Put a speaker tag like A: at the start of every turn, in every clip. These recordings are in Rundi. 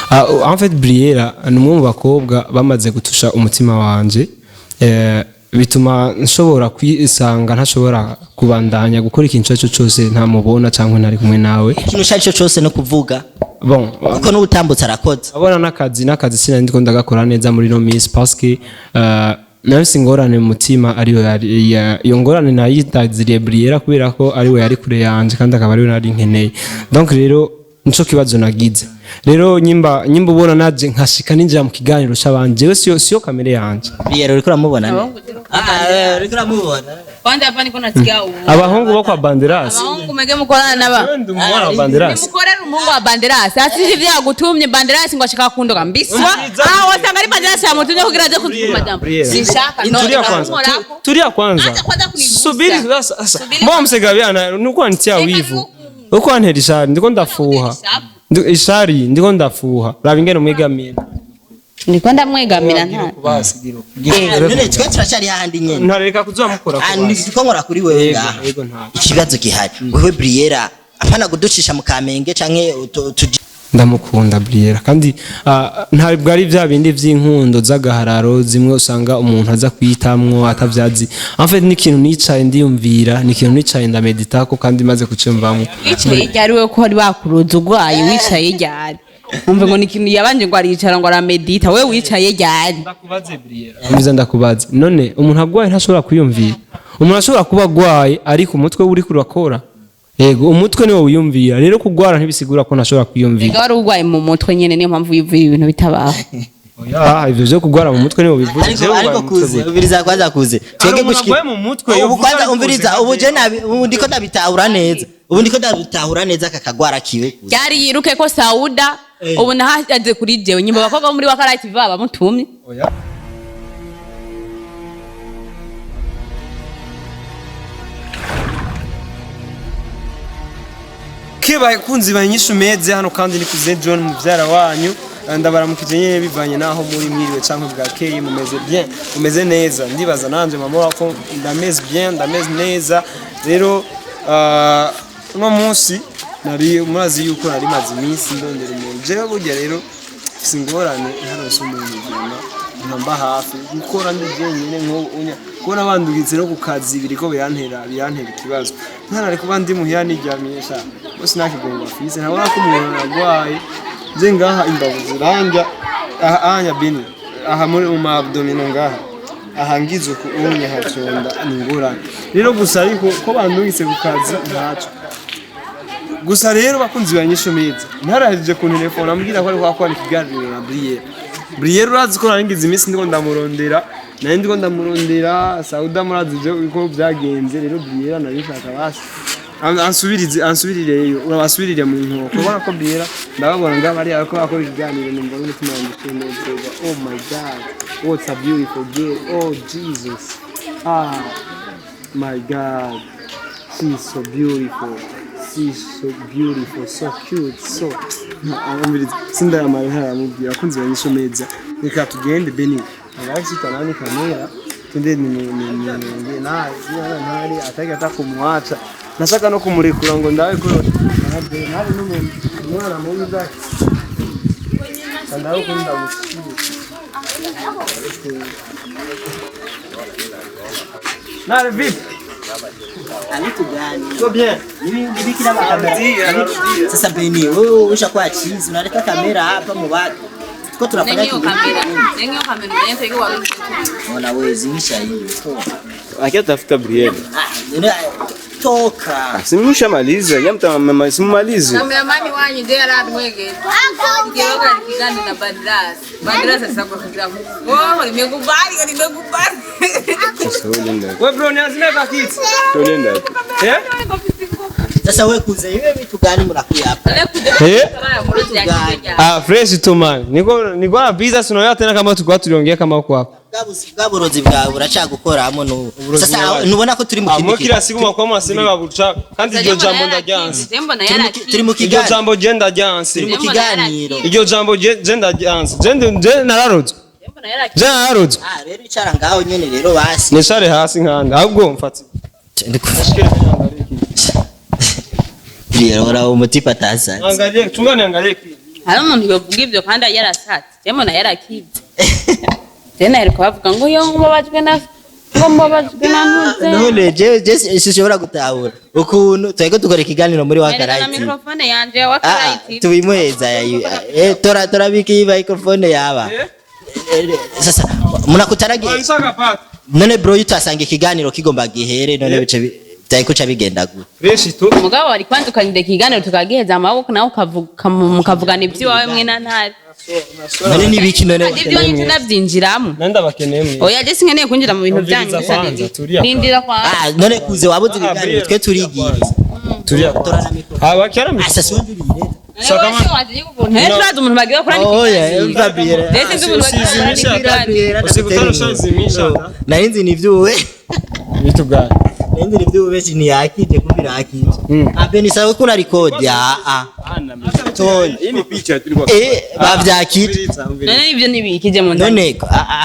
A: Ah, en fait Briella ni umwe mu bakobwa bamaze gutusha umutima wanje, bituma nshobora kwisanga ntashobora kubandanya gukora ikintu icyo ari cyo cyose ntamubona cyangwa ntari kumwe nawe.
B: Ikintu icyo ari cyo cyose no kuvuga
A: Bon,
B: kuko n'utambutse arakoze.
A: Abona n'akazi sinari ndiko ndagakora neza muri no minsi parce que nafise ingorane mu mutima, ariyo iyo ngorane nayitaziriye Briella kubera ko ariwe yari kure yanje kandi akaba ariwe nari nkeneye. Donc rero nico kibazo nagize. Rero nyimba ubona naje nkashika ninjira mu kiganiro c'abandi, jewe siyo kamere yanje.
B: Briella, uriko uramubona ne?
C: Abahungu
B: Ah, uriko uramubona.
C: Kwanza hapa niko nasikia ubu.
A: Abahungu bo kwa Banderas.
C: Abahungu mwege mukorana naba.
A: Jewe ndi umwana wa Banderas.
C: Nimukorera umuhungu wa Banderas. Asije vyagutumye Banderas ngo ashaka kundoga mbiswa. Ah, wasanga ari Banderas yamutumye kugira aze kutuma jambo.
A: Briella.
C: Sinshaka no.
A: Tulia kwanza. Tulia kwanza.
C: Acha kwanza kunigusa.
A: Subiri sasa. Sasa.
C: Subiri.
A: Mbona msegabyana nuko antia
C: Reka
A: wivu.
C: nuku-
A: Uko antera ishari ndiko ndafuha. Ishari ndiko ndafuha. Raba ingene umwegamira.
C: Niko ndamwegamira nta.
B: None twe turacyari hahandi nyene.
A: Ntareka kuzamukora
B: Ah,
A: ku basi.
B: ndiko nkora kuri wewe
A: Yego,
B: ngaha.
A: yego, ntabwo.
B: Ikibazo gihari, wewe Briella, apana kuducisha mu Kamenge canke
A: Ndamukunda Briella kandi ntabwo ari bya bindi by'inkundo z'agahararo zimwe usanga umuntu aza kuyitamwo atavyazi. En fait ni ikintu nicaye ndiyumvira, ni ikintu nicaye ndamedita ko kandi maze kuciyumvamwo.
C: Wicaye ryari we ko wari bakuroza urwaye? Wicaye ryari? Umve ngo ni ikintu yabanje ngo aricara ngo aramedita. We wicaye ryari?
A: Ndakubaze Briella. Mbiza ndakubaze. None umuntu agwaye ntashobora kwiyumvira? Umuntu ashobora kuba agwaye ariko umutwe we uriko urakora. Yego, umutwe niwo wiyumvira. Rero kugwara ntibisigura ko ntashobora kwiyumvira.
C: Ega wari urwaye mu mutwe nyene, niyo mpamvu wiyumvira ibintu bitabaho.
A: Oya, ivyo vyo kugwara mu mutwe niwo bivuze.
B: Ariko
A: Jewe
B: ariko
A: ngwaye mu mutwe
B: kuze
A: gute?
B: umviriza kwanza, kuze twege
A: umuntu agwaye mu mutwe,
B: ubu
A: yovuga
B: kwanza
A: ariko
B: umviriza
A: kuze
B: ubu je nabi ubu ndiko ndabitahura neza, ubu ndiko ndabitahura neza aka kagwara kiwe kuze.
C: Ryari yiruke ko Sauda ubu nahaze kuri jewe nyimba abakobwa bo muri Wakarati baba bamutumye.
A: Oya. Bakunzi banyishu meze hano kandi ni kuze John muvyara wanyu. Ndabaramukije nyene bivanye naho muri, mwiriwe canke bwakeye, mumeze bien, mumeze neza. Ndibaza nanje mama wako ndameze bien, ndameze neza. Rero uno munsi nari murazi yuko nari maze iminsi ndondera umuntu. Jewe burya rero mfise ingorane ntaronse umuntu vraiment nkamba hafi gukora ndi jenyine, nko unya kubona bandugitse no ku kazi biriko birantera ikibazo. Ntanari kuba ndi muhira niryamiye sha bose nta kigongo afise, ntabona ko umuntu aragwaye. Je ngaha imbavu ziranja aha anya bini aha muri mu abdomino ngaha aha ngize uku unye haconda, ni ingorane rero. Gusa ariko ko bandungitse ku kazi ntaco. Gusa rero bakunzi banyishu meza, ntarahejije ku telefone ambwira ko ariko akora ikiganiro na Brielle. Brielle urazi ko naringize iminsi ndiko ndamurondera, nari ndiko ndamurondera Sauda, murazi ivyo uko byagenze. Rero Brielle narishaka basi ansubirize, ansubirireyo, urabasubirire mu nkoko. Ubona ko Brielle ndababona ngaba ari ariko akora ikiganiro, numva n'umutima wanjye ushimishijwe. Oh my God, what a beautiful girl! Oh Jesus, ah my God, she's so beautiful, she's so beautiful, so cute, so umviriza sindayamara ntaramubwira. Akunze banyisho meza, reka tugende. Beni angalau nani kamera, twende ni naye ntari ataki hata kumwacha, nashaka no kumurekura ngo ndawe ko ntari n'umuntu umwana mubi ndawe ko ndamushimye. Nare vipi?
B: Vitu gani?
A: Uko bien?
B: Hivi kila makamera. Sasa Beni, wewe ushakuwa chizi, unaleta kamera hapa mu watu. Tuko tunafanya
C: Nengiyo
B: kitu.
C: kamera. Nengiyo kamera unaye ko wari.
B: Ona wewe zimisha hiyo. Toka.
D: Akia tafuta Brielle.
B: Ah, nene toka.
D: Simshamaliza, yamta simumalize.
C: Kameramani wanyu je yaratwegera. Ngiye kiganiro na Banderas. Banderas asabwa kugira ngo oh nimekubali nimekubali.
D: Sasa wewe nenda.
A: We bro, niazime bakiti.
D: Tulienda.
A: Eh?
B: Sasa wewe kuze, hivi vitu gani mnakuya hapa?
A: Eh?
B: Gani?
A: Ah, fresh tu man. Niko na pizza tunaona tena kama tulikuwa tuliongea kama huko hapa.
B: Bwa burozi bwawe buracagukoramo n'ubu.
A: Uburozi
B: Sasa
A: bwawe.
B: nubona ko turi mu
A: Ah,
B: kindi
A: mwe kila siku mwakuwa mnasema babucha kandi iryo jambo ndaryanse.
B: Turi mu
A: Iryo
B: kiganiro.
A: jambo je ndaryanse.
B: Turi mu kiganiro.
A: Iryo jambo je ndaryanse. Je nararozwe. Je nararozwe.
B: Ah, rero icara ngaho nyene rero basi.
A: Nishare hasi nkanda ahubwo mfatse.
B: Rero ura umutipa tasanze.
A: Angalie, chunga niangalie kile.
C: Hari umuntu yovuga ivyo kandi yarashatse, je mbona yarakize. Je naheruka bavuga ngo yo ngo mbabajwe na ngo mbabajwe na ntuze.
B: None je sinshobora gutahura ukuntu twego dukora ikiganiro muri
C: Mpereza na
B: Wakaraiti.
C: microphone yanje ya Wakaraiti.
B: Tubimuheza tora torabika iyi microphone yaba. Sasa munakutanagiye none bro, utasanga ikiganiro kigomba gihere none bice vyari kuca bigenda gute?
A: Fresh tu.
C: Mugabo wari kwanza ukarindira ikiganiro tukagiheza amaboko, nawe ukavuga, mukavugana iby'iwawe mwe na ntare.
B: None nibiki none?
C: Kandi ibyo nyinshi nabyinjiramo.
A: Nanda bakeneye mwe.
C: Oya, je sinkeneye kwinjira mu bintu byanyu.
A: Umviriza
C: Gusa
A: kwanza, turiya.
C: Nindira kwa
B: Ah, none kuze wabuze ibiganiro, twe turigira.
A: Turiya.
B: Tora na micro.
A: Ah, bakera
B: Ah, sasa wumva ibireta.
C: turazi umuntu bagira bakora.
B: Oya, umva bira.
C: Ndetse nzi umuntu bagira bakora n'ikiganiro.
A: Usikutana ushazimisha.
B: Nari nzi ni ivyuwe.
A: Vitu gani?
B: Nari nzi ni ivyuwe ntiyakije kumbe irakije. Ah, Beni, sawa ko una record ya ah. Tony.
D: Hii ni picha tulikuwa.
B: Bavyakije.
C: None ibyo ntibikije mu nda.
B: None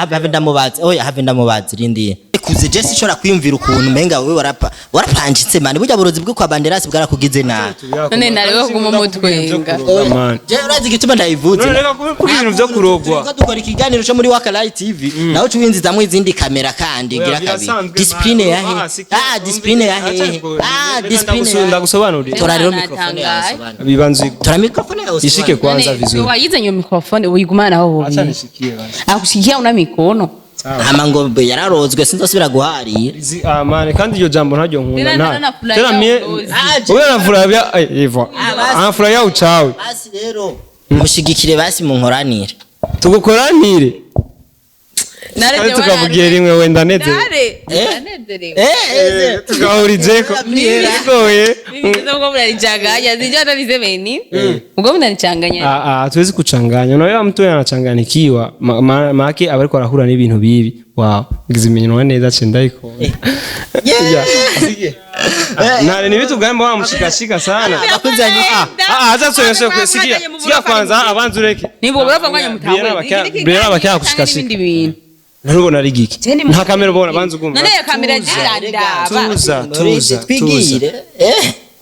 B: have ndamubaza, oya, have ndamubaza, rindiye kuze. Je sinshobora kwiyumvira ukuntu umenga wewe warapa warapanjitse man, burya burozi bwo kwa Banderas bwarakugize nabi.
C: None nariwe kuguma umutwenga.
A: Man.
B: Je urazi igituma ndayivuze?
A: None reka kuvuga ibintu vyo kurogwa.
B: Turiko dukora ikiganiro cyo muri Wakalight TV, nawe ucuwinzizamwo izindi kamera kandi
A: Oya,
B: gira kabiri.
A: birasanzwe,
B: Discipline
A: man.
B: ya he?
A: Ah,
B: Ah, discipline ya he? Ah, discipline ya he?
A: Ndagusobanurira.
B: Tora rero
C: Natangaye.
B: microphone yawe sobanura.
A: Bibanze
B: Tora microphone yawe.
A: Ishike
B: Sobanura.
A: kwanza vizuri.
C: Wayizanye iyo microphone uyigumana aho
A: Acha
C: wowe.
A: nishikie basi.
C: Akushikia una mikono.
B: Hama ngo yararozwe, sinzosubira guharira.
A: Izi ah man, kandi iryo jambo ntaryo nkunda.
C: Tena
A: Nta.
C: nafurahia
A: Tena mie
C: ulozi.
A: wewe anafurahia hivyo.
B: Basi.
A: Anafurahia uchawi.
B: Basi rero mushigikire, basi munkoranire.
A: Tugukoranire.
C: Nare.
A: Kandi tukavugira rimwe wenda neze.
C: Nare.
B: Eh?
C: Ndanezerewe.
A: Tugahurizeko. Bigoye.
C: Bivuze ngo mnanichanganya, sijui hata niseme nini. Ubwo mnanichanganya.
A: Ah ah, tuwezi kuchanganya. Unaona mtu anachanganikiwa, maake aba ariko arahura n'ibintu bibi. Wow, ngize iminwa neza cenda ikunda.
B: Yeah.
A: Nare ni vitu gani mbona mshikashika sana?
B: Abakunzi banyu-
A: Ah ah, acha sio sikia. Sikia kwanza, abanza ureke.
C: Nibwo burava mwanya mutangwe.
A: Briana bakaya kushikashika.
C: N'ibindi bintu.
A: Ntarubona ari giki. Nta kamera ubona, banza ugumva.
C: None iyo kamera zirandaba.
A: Tuza, tuza, tuza.
B: Twigire.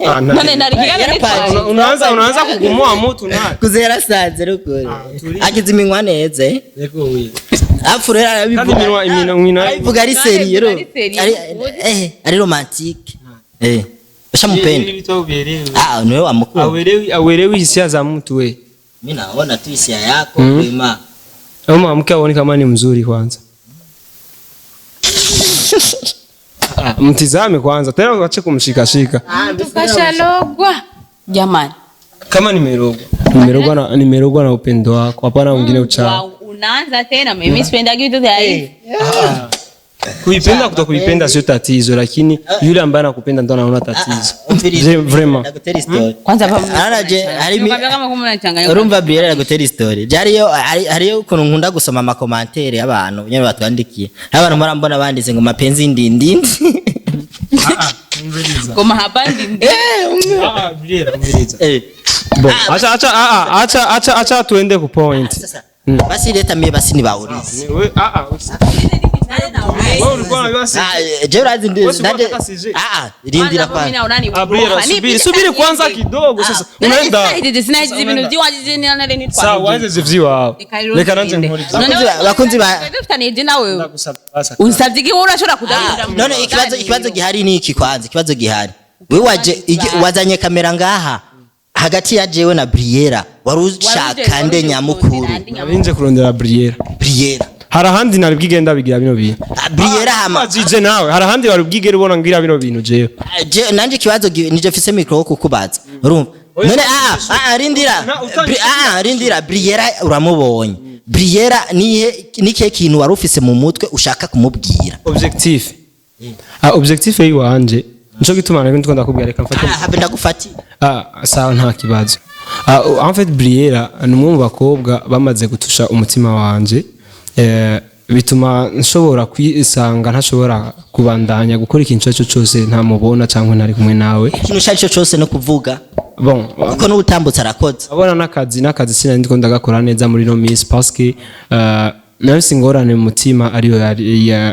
A: Ah,
C: None nari kiganiro.
B: Yarapanze.
A: Unaanza kugumua mtu naye.
B: Kuze yarasanze rukuri agize iminwa neza. Apfu rero
A: Kandi
B: arabivuga.
A: iminwa
B: Arabivuga ari sérieux.
C: Ari sérieux.
B: Ari romantique, ushamupenda. Ah, niwe wamukunda.
A: Awelewi hisia za mtu we.
B: Mimi naona tu hisia yako kwema.
A: Au mwanamke aone kama ni mzuri kwanza. Ah, mtizame kwanza tena uache kumshikashika.
C: Tukashalogwa. Jamani.
A: Kama nimerogwa. Nimerogwa na upendo wako. Hapana mwingine uchawi.
C: Wow, unaanza tena, mimi sipendagi vitu vya hivi.
A: Kuipenda kutokuipenda sio tatizo, lakini yule ambaye anakupenda ndo anaona tatizo.
B: Umviriza.
A: Vraiment.
B: Ndagutera story.
C: Kwanza hapa
B: Ara je hari
C: Nikwambia kama kumbe unachanganya.
B: Urumva Brielle aragutera story. Jariyo hariyo ukuntu nkunda gusoma ama commentaires y'abantu nyene batwandikiye. Hari abantu mpora mbona banditse ngo mapenzi ndindindi.
C: Ngoma hapa ndi.
A: Ah, Brielle, umviriza. Bon, acha acha ah ah, acha acha acha tuende ku point.
B: Sasa basi leta mie basi nibaulize.
A: Wewe ah ah. Wewe ulikuwa unajua si
B: Ah, je urazi ndi
A: Wewe si
B: ndaje.
A: unataka CJ?
B: Ah ah, rindira kwanza.
A: Ah, Brielle, subiri, subiri kwanza kidogo sasa. Unaenda. Sawa, waanze zivyiwawe. Reka nanje nkore ivyo.
B: Bakunzi.
C: Dufitaniye nawe.
A: Ndagusaba basa.
C: Unsabye iki wowe urashobora kudagira.
B: None ikibazo gihari ni iki kwanza? Ikibazo gihari, wewe waje wazanye kamera ngaha hagati ya jewe na Briella, wari ushaka nde nyamukuru?
A: Narinje kurondera Brielle.
B: Briella.
A: Hari ahandi nari bwigenda bigira bino bintu.
B: Ah, Briella hama
A: Wajije nawe, hari ahandi wari bwigere ubona ngira bino bintu jewe.
B: Ah, je nanje ikibazo nije mfise micro wo kukubaza, urumva none ah ah, rindira.
A: Na, utangiye.
B: Ah, rindira. Briella uramubonye. Briella nihe nikihe kintu wari ufise mu mutwe ushaka kumubwira?
A: Objectif. Ah, objectif yiwanje. Nico gituma nari ndiko ndakubwira reka mfate.
B: Ah, habe ndagufatiye.
A: Ah, sawa, nta kibazo. Ah, en fait Briella ni umwe mu bakobwa bamaze gutusha umutima wanje. Bituma nshobora kwisanga ntashobora kubandanya gukora ikintu icyo ari cyo cyose ntamubona cyangwa ntari kumwe nawe.
B: Ikintu icyo ari cyo cyose no kuvuga
A: Bon,
B: kuko n'ubutambutse arakoze.
A: Abona n'akazi sinari ndiko ndagakora neza muri no minsi parce que nafise ingorane mu mutima ariyo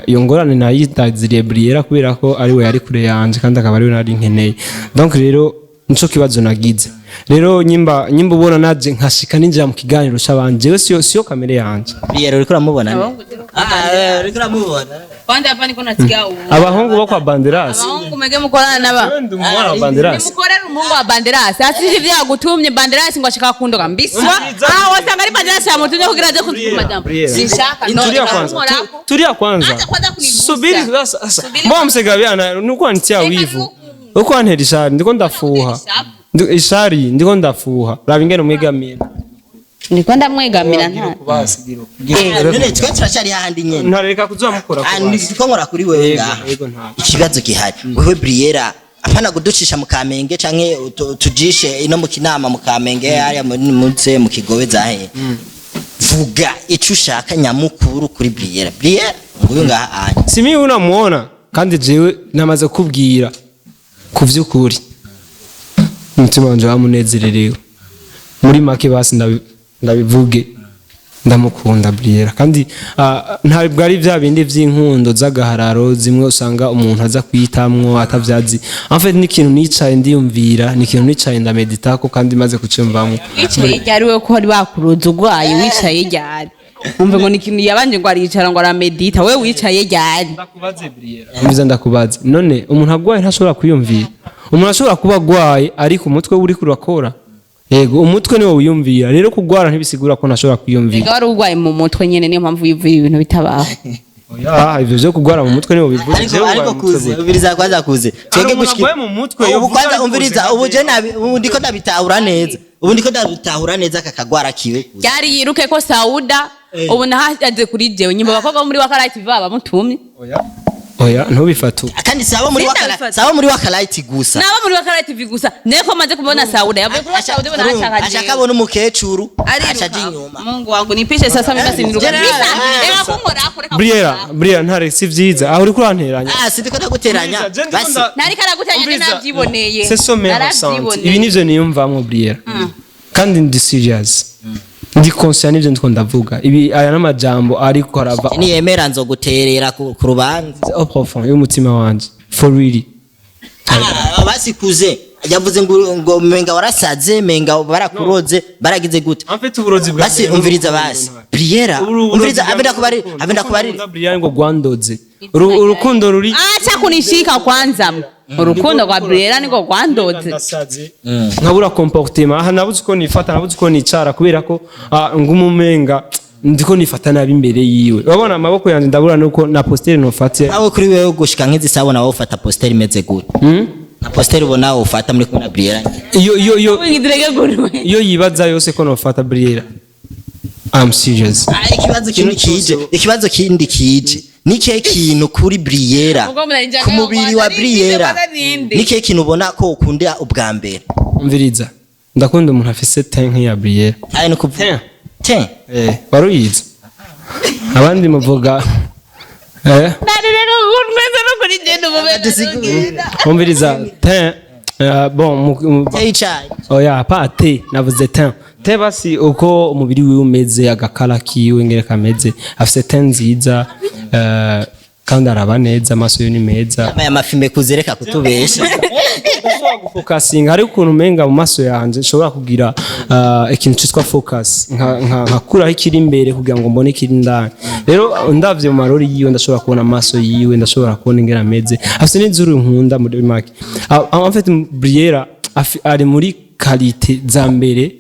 A: iyo ngorane nayitaziriye Briella kubera ko ariwe yari kure yanje kandi akaba ariwe nari nkeneye. Donc rero Nico kibazo nagize. Rero nyimba ubona naje nkashika ninjira mu kiganiro c'abandi, jewe siyo kamere yanje.
B: Briere, uriko uramubona ne?
C: Abahungu
B: Ah, uriko uramubona.
C: Kwanza hapa niko nasikia ubu.
A: Abahungu bo kwa Banderas.
C: Abahungu mege mukorana naba.
A: Wewe ndi umwana wa Banderas.
C: Nimukorera umuhungu wa Banderas. Asije vyagutumye Banderas ngo ashaka kundoga mbiswa. Ah, wasanga ari Banderas yamutumye kugira aze kutuma jambo. Sinshaka no.
A: Tulia kwanza. Tulia kwanza.
C: Acha kwanza kunigusa.
A: Subiri sasa.
C: Subiri.
A: Mbona msegabyana nuko antia
C: Reka
A: wivu.
C: nuku-
A: Uko antera ishari ndiko ndafuha. Ishari ndiko ndafuha. Raba ingene umwegamira.
C: Ndiko ndamwegamira nta.
B: None twe turacyari hahandi nyene.
A: Ntareka kuzamukora
B: Ah,
A: ku basi.
B: ndiko nkora kuri wewe
A: Yego,
B: ngaha.
A: yego, ntabwo.
B: Ikibazo gihari, wewe Briera, apana kuducisha mu Kamenge canke tujishe ino mu Kinama, mu Kamenge hariya muze mu Kigobe zahe. Vuga ico ushaka nyamukuru kuri Briera. Briera nguyu ngaha anya.
A: Si mimi unamuona, kandi jewe namaze kubwira ku vy'ukuri umutima wanje wamunezererewe. Muri make basi ndabivuge, ndamukunda Briera. Kandi ntabwo ari bya bindi vy'inkundo z'agahararo zimwe usanga umuntu aza kuyitamwo atavyazi. En fait ni ikintu nicaye ndiyumvira, ni ikintu nicaye ndameditako kandi maze kucumvamwo.
C: Wicaye ryari we, ko wari bakuroza urwaye? Wicaye ryari? Wumve ngo ni ikintu yabanje ngo aricara ngo aramedita. We wicaye ryari?
A: Ndakubaze Briera. Umviza, ndakubaze. None umuntu agwaye ntashobora kwiyumvira? Umuntu ashobora kuba agwaye ariko umutwe we uriko urakora. Yego, umutwe niwo wiyumvira. Rero kugwara ntibisigura ko ntashobora kwiyumvira.
C: Ega wari urwaye mu mutwe nyene, niyo mpamvu wivura ibintu bitabaho.
A: Oya, ivyo vyo kugwara mu mutwe niwo bivuze.
B: Ariko
A: Jewe
B: ariko
A: ngwaye mu mutwe
B: kuze
A: gute?
B: umviriza kwanza, kuze twege
A: Umuntu agwaye mu mutwe
B: ubu
A: yovuga
B: kwanza
A: ariko
B: umviriza
A: kuze
B: ubu je nabi, ubu ndiko ndabitahura neza, ubu ndiko ndabitahura neza aka kagwara kiwe kuze.
C: Ryari yiruke ko Sauda ubu nahaze kuri jewe nyimba abakobwa bo muri Wakarayiti baba bamutumye.
A: Oya. Oya, ntubifate uko.
B: Kandi sabo muri wakala
C: Sindabifata.
B: sabo muri Wakarayiti gusa.
C: Nabo muri Wakarayiti gusa neko maze kubona Sauda yavuye kuri Sauda ubona hashaka
B: Ashaka
C: jewe.
B: abona umukecuru
C: Ariruka.
B: aca aja inyuma.
C: Mungu wangu, nipishe sasa mimi basi niruka.
B: General.
C: Bisa, reka kunkorako, reka
A: Briera,
C: kunkorako.
A: Briera, ntare si vyiza. Aho uriko uranteranya.
B: Ah, sindiko ndaguteranya.
A: Umviriza, je ndiko
B: Basi
C: Nariko aragutanya, je
A: Umviriza.
C: navyiboneye.
A: C'est ça mes ressentis.
C: Naravyiboneye.
A: Ibi nivyo niyumvamwo Briera. Kandi ndi serious. Ndi conscient n'ivyo ndiko ndavuga. Ibi aya n'amajambo ariko arava
B: niyemera nzoguterera ku rubanza.
A: au profond y'umutima wanje. For really.
B: Ah, basikuze yavuze ngo menga warasaze, menga barakuroze, baragize gute?
A: En fait uburozi bwa
B: Basi umviriza, basi Briera, umviriza, abenda kubari, abenda kubari.
A: Briera ngo gwandoze. Urukundo ruri
C: Acha kunishika kwanza. Urukundo rwa Briera niko rwandoze.
A: Ndasaze. Nkabura comportement. Aha nabuze uko nifata, nabuze uko nicara kubera ko ngumumenga ndiko nifata nabi imbere yiwe. Urabona amaboko yanjye ndabura nuko na posture nofatiye.
B: Aho kuri wewe gushika nk'izi sabona wowe ufata posture imeze gute? Na posture ubona ufata muri kumwe na Briera?
A: Iyo
C: Wingirege gurwe.
A: iyo yibaza yose ko nofata Briera. I'm serious.
B: Ah, ikibazo kindi kije, ikibazo kindi kije ni kihe kintu kuri Briera,
C: Ubwo murarinjira
B: ku mubiri wa
C: kwanza,
B: Briera,
C: ninde ninde?
B: ni kihe kintu ubona ko ukunda ubwa mbere?
A: Umviriza. Ndakunda umuntu afise teint nk'iya Briera.
B: Ayo ni kuvuga
A: Teint.
B: te
A: Eh, waruyizi. Abandi muvuga
C: Narireka gurwe no kuri je n'umubere.
A: Umviriza, teint bon
B: te icayi.
A: Oya, pa te navuze teint. Te basi uko umubiri wiwe umeze, agakara kiwe ngere kameze, afise teint nziza, kandi araba neza, amaso ye ni meza.
B: Yambaye amafime kuzereka kutubesha.
A: Gufokasinga hari ukuntu umenga mu maso yanje nshobora kugira ikintu cyitwa focus, nkakuraho ikiri imbere kugira ngo mbone ikiri indani. Rero ndavye mu marori yiwe ndashobora kubona amaso yiwe, ndashobora kubona ingene ameze, afise n'izuru nkunda. Muri make, en fait Briera ari muri qualité za mbere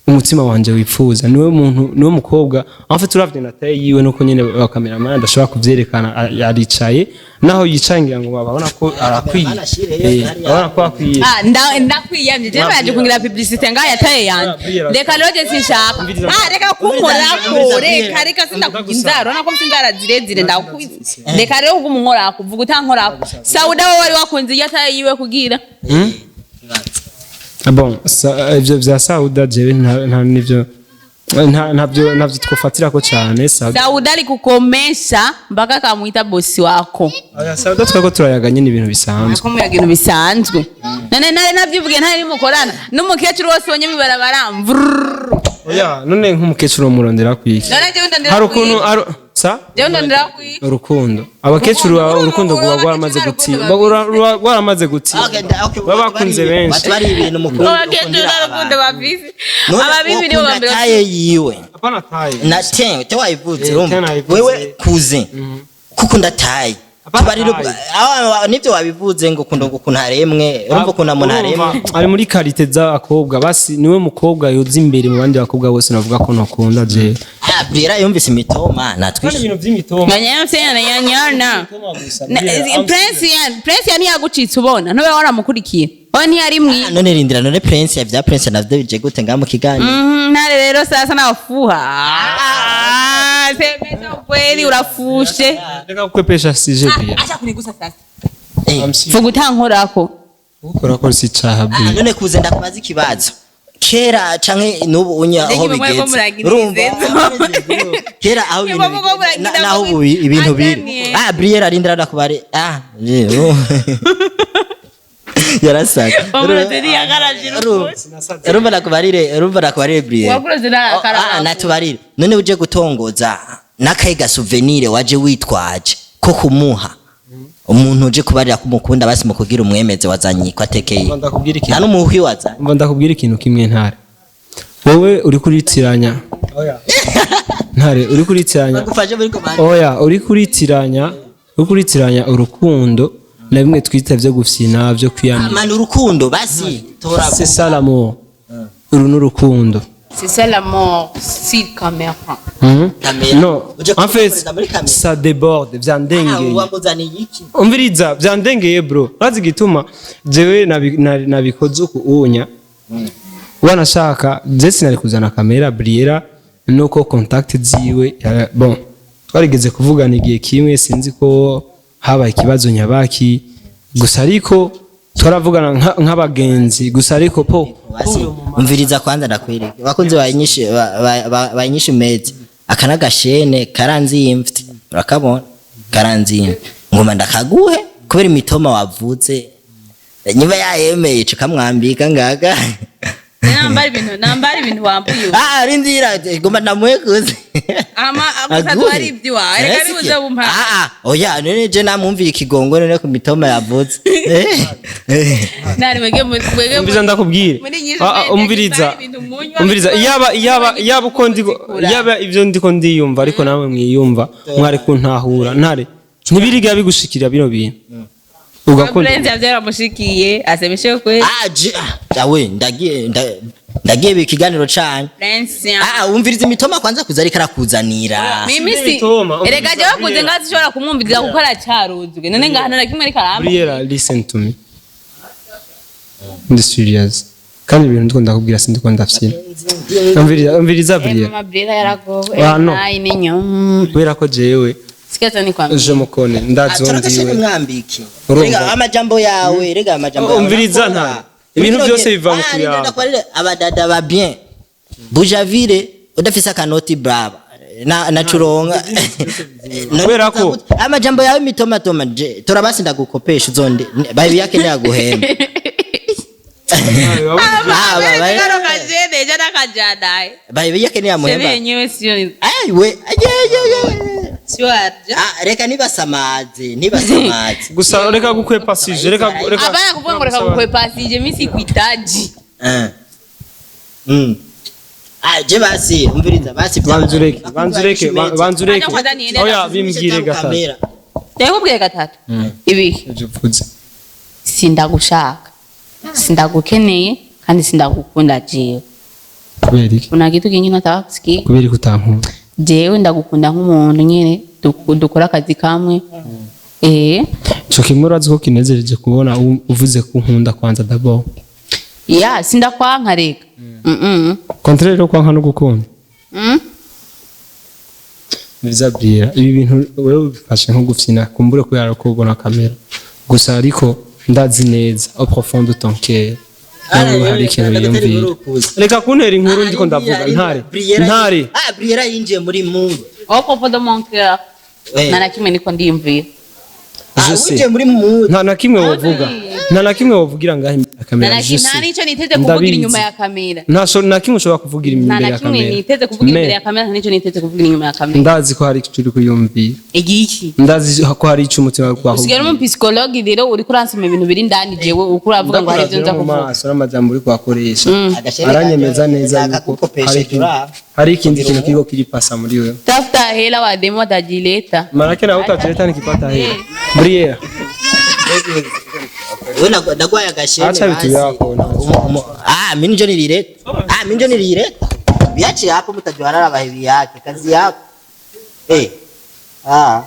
A: umutima wanje wifuza. Niwe muntu, niwe mukobwa. En fait uravye na taille yiwe nuko nyene ba cameraman ndashobora kuvyerekana, aricaye naho yicaye ngira ngo babona ko arakwiye. Babona ko akwiye.
C: Ah, ndakwiyamye je baje kungira publicité ngaya taye yanje. Reka rero je sinshaka. Ah, reka kunkorako, reka reka sindakugira urabona ko mfite inzara zirezire ndakwize. Reka rero kumunkorako, vuga utankorako. Sauda we wari wakunze iyo taye yiwe kugira.
A: Ah bon, ivyo vya Sauda jewe nta nivyo ntavyo twofatirako cane Sauda.
C: Sauda alikukomesha mpaka akamuita bosi wako.
A: Oya, Sauda twako turayaga nyene ibintu bisanzwe.
C: Ko muyaga ibintu bisanzwe. None nare navyivugiye ntari mukorana n'umukecuru wose wonye mibarabara mvrrr.
A: Oya, none nk'umukecuru murondera kwiki?
C: None jewe ndondera
A: Hari ukuntu
C: kwiki?
A: Gusa
C: Jewe ndondera kwi
A: urukundo, abakecuru baba urukundo
C: Urukundo
A: rwa rwaramaze
C: abakecuru
A: gutsinda,
C: urukundo
A: rwaramaze gutsinda.
B: Okay, okay,
A: Baba bakunze benshi.
B: Watubari ibintu mukunda.
C: Abakecuru n'urukundo bafise.
B: None
C: Ababibi nibo
B: wokunda
C: bambere.
B: taye yiwe
A: Apana taye.
B: Na te wayivuze.
A: Eh,
B: Urumva
A: te nayivuze.
B: wewe kuze kukunda taye.
A: Apana
B: Tubarire
A: taye.
B: nivyo wabivuze ngo ukunda ngo ukuntu haremwe, urumva ukuntu umuntu haremwe.
A: Urumva, ari muri qualité z'abakobwa, basi niwe mukobwa yoza imbere mu bandi bakobwa bose navuga ko ntakunda jewe.
B: Ah, Briella yumvise imitoma
A: Kandi
B: natwishe.
A: ibintu by'imitoma.
C: Nyanyana. Prince yan, Prince yan yagucitse ubona. Ntobe waramukurikiye. Oya ntiyari mwi.
B: Ah, none rindira, none Prince ya vya Prince navyo bije gute ngaha mu kiganiro?
C: Ntare rero sasa nafuha. Ah, semeza ukweli urafushe.
A: Reka kukwepesha sije bia.
C: Acha kunigusa sasa.
B: Eh,
C: Vuga utankorako.
A: Ukora ko si caha
B: ah,
A: bia.
B: none kuze ndakubaza ikibazo, kera canke n'ubu unya aho
C: Ndege mwe ko
B: bigeze,
C: muragira
B: urumva
C: ibizezo.
B: kera aho
C: Mwe
B: ibintu
C: ko muragira
B: bigeze, naho ubu ibintu biri.
C: Azaniye.
B: Ah, Briella, rindira ndakubare. Ah, je yarasaga.
C: Wamuroze ntiyagaraje.
B: Urumva ndakubarire, urumva ndakubarire Briella.
C: Wakuroze ntarakara.
B: Ah, natubarire, none uje gutongoza n'akahe ga souvenir waje witwaje ko kumuha umuntu uje kubarira ko umukunda, basi mu kugira umwemeze wazanye ko atekeye?
A: Umva ndakubwira
B: Nta
A: ikintu.
B: n'umuhwi wazanye?
A: Umva ndakubwira ikintu kimwe, ntare. Wowe uri kuritiranya. Ntare, uri kuritiranya.
B: Bagufashe muri komande.
A: Oya, uri kuritiranya urukundo na bimwe twita byo gufyina, byo kwiyamira.
B: Mana, urukundo basi tora.
A: C'est ça l'amour. Uru ni urukundo.
C: C'est ça l'amour, si caméra.
B: Kamera.
A: Non,
B: Uje
A: en fait,
B: kumukoreza muri kamera.
A: ça déborde,
B: Ah,
A: vyandengeye.
B: wamuzaniye iki?
A: Umviriza, vyandengeye bro. Urazi igituma jewe nabikoze uku unya? Wanashaka je sinari kuzana kamera. Briella nuko contact ziwe bon, twarigeze kuvugana igihe kimwe, sinzi ko habaye ikibazo nyabaki, gusa ariko twaravugana nk'abagenzi gusa, ariko po
B: Basi umviriza kwanza ndakwereke, bakunze bayinyishe bayinyishe mezi aka n'agashene karanzimvye, urakabona karanzimvye, ngoma ndakaguhe kubera imitoma wavuze, nyuma yayemeye ico kamwambika ngaga.
C: Nambara ibintu wambuye.
B: Ah, rindira, ngoma ndamuhe kuze.
C: Ama gusa
B: Aguhe.
C: twari iby'iwawe. Reka
B: Nasikia.
C: nibuze bumpa.
B: Ah, ah, oya, none je namwumviye ikigongo none ku mitoma yavuze. Eh, eh.
C: Nari mwege mwege.
A: Umviriza ndakubwire.
C: Muri nyinshi
A: Ah, ah, umviriza,
C: ibintu munywa,
A: umviriza, iyaba uko ndiko
C: muzikura.
A: iyaba ivyo ndiko ndiyumva, ariko nawe mwiyumva mwari kuntahura. Ntare, ntibiriga bigushikira bino bintu ugakunda?
C: Prince yavyaramushikiye asemeshe kwe.
B: Ah, je ah, awe ndagiye ndagiye ikiganiro canyu.
C: Prince.
B: Ah, umviriza imitoma kwanza kuza ariko arakuzanira.
C: Mimi si
A: Imitoma,
C: erega jewe kuze ngazi ushobora kumwumviriza kuko aracaruzwe none ngahana na kimwe ariko aramba.
A: Briella, listen to me, ndi serious kandi ibintu ndiko ndakubwira sindiko ndafyina. Umviriza, umviriza Briella.
C: Mama Briella yaragowe.
A: Ah, no.
C: Nayi ninyo.
A: Kubera ko jewe
C: Sikata ni kwambia.
A: je mukone ndazi
B: Turakashene
A: ndiwe.
B: mwambike.
A: Urumva.
B: Rega amajambo yawe, rega amajambo yawe.
A: Umviriza nta ibintu byose biva mu
B: Ah,
A: kuyaga.
B: reka ndakwarire abadada ba bien. Bujavire udafise akanoti braba na curonga.
A: Kubera ko-
B: Amajambo yawe mitomatoma je turabasi ndagukopesha uzonde babi yake ntiyaguhemba. Ah,
C: Karo kajene jana kajana.
B: Babi yake ntiyamuhemba.
C: Sebe yenyewe sio
B: Ai we aye aye aye.
C: sio aja.
B: Ah, reka nibasamaze nibasamaze.
A: Gusa reka gukwepa sije, reka reka.
C: Hapana kuvuga ngo reka kukwepa sije mimi sikuhitaji.
B: Eh. Ah, je basi umviriza basi.
A: Banzureke, banzureke, banzureke.
C: Kwanza kwanza niende.
A: Oya, bimbwire gatatu.
B: Kamera.
C: Ndakubwiye gatatu. Ibiki?
A: Ivyo uvuze.
C: Sindagushaka. Sindagukeneye kandi sindagukunda jewe.
A: Kubera iki?
C: Kuna kitu kingine nataka kusikia?
A: Kubera iki utankunda?
C: Jewe ndagukunda nk'umuntu nyene dukora akazi kamwe. Eh,
A: Ico kimwe urazi ko kinezereje kubona uvuze ko unkunda kwanza d'abord.
C: Ya sindakwanka reka.
A: Contraire yo kwanka no gukunda. Bizabwira ibi bintu wewe ubifashe nko gufyina kumbure kubera ko ubona kamera gusa, ariko ndazi neza au profond de ton cœur nawe hari ikintu wiyumvira. Reka kuntera inkuru, ndiko ndavuga ntare ntare.
B: Ah, Briella yinjiye muri mood.
C: Au propos de mon cœur.
B: Eh.
C: Nta na kimwe niko ndiyumvira.
B: Ah,
A: Je sais.
B: winjiye muri mood.
A: Nta na kimwe wovuga, nta na kimwe wovugira ngaho. ya kamera.
C: Nta
A: Je sais.
C: nta n'icyo niteze kuvugira
A: Ndabizi.
C: inyuma ya kamera.
A: Nta kimwe ushobora kuvugira
C: Nta
A: imbere
C: na
A: ya
C: kimwe
A: kamera.
C: niteze kuvugira imbere
A: Mais
C: ya kamera, nta n'icyo niteze kuvugira inyuma ya kamera.
A: Ndazi ko hari icyo uri kuyumvira.
C: Igiki?
A: Ndazi ko hari icyo umutima wawe.
C: Usigaye uri umupsikologe rero, uriko uransoma ibintu biri indani, jewe uriko uravuga ngo hari ibyo nza
A: mu
C: kuvuga.
A: maso n'amajambo uri kuhakoresha
B: Agasheri
A: aranyemeza
B: kanje
A: neza yuko
B: nakakukopesheje uraba.
A: hari ikindi kintu kiriko kiripasa muri wewe.
C: Tafuta hela, wademu watajileta.
A: Manake nawe utajileta nikipata hela. Briera.
B: Wewe nagwaye agashene.
A: Acha vitu
B: Basi.
A: vyako, na-
B: Ah, mimi njo nilileta. Ah, mimi njo nilileta. Viache hapo mtajuana na mahevi yake, kazi yako. Eh. Ah.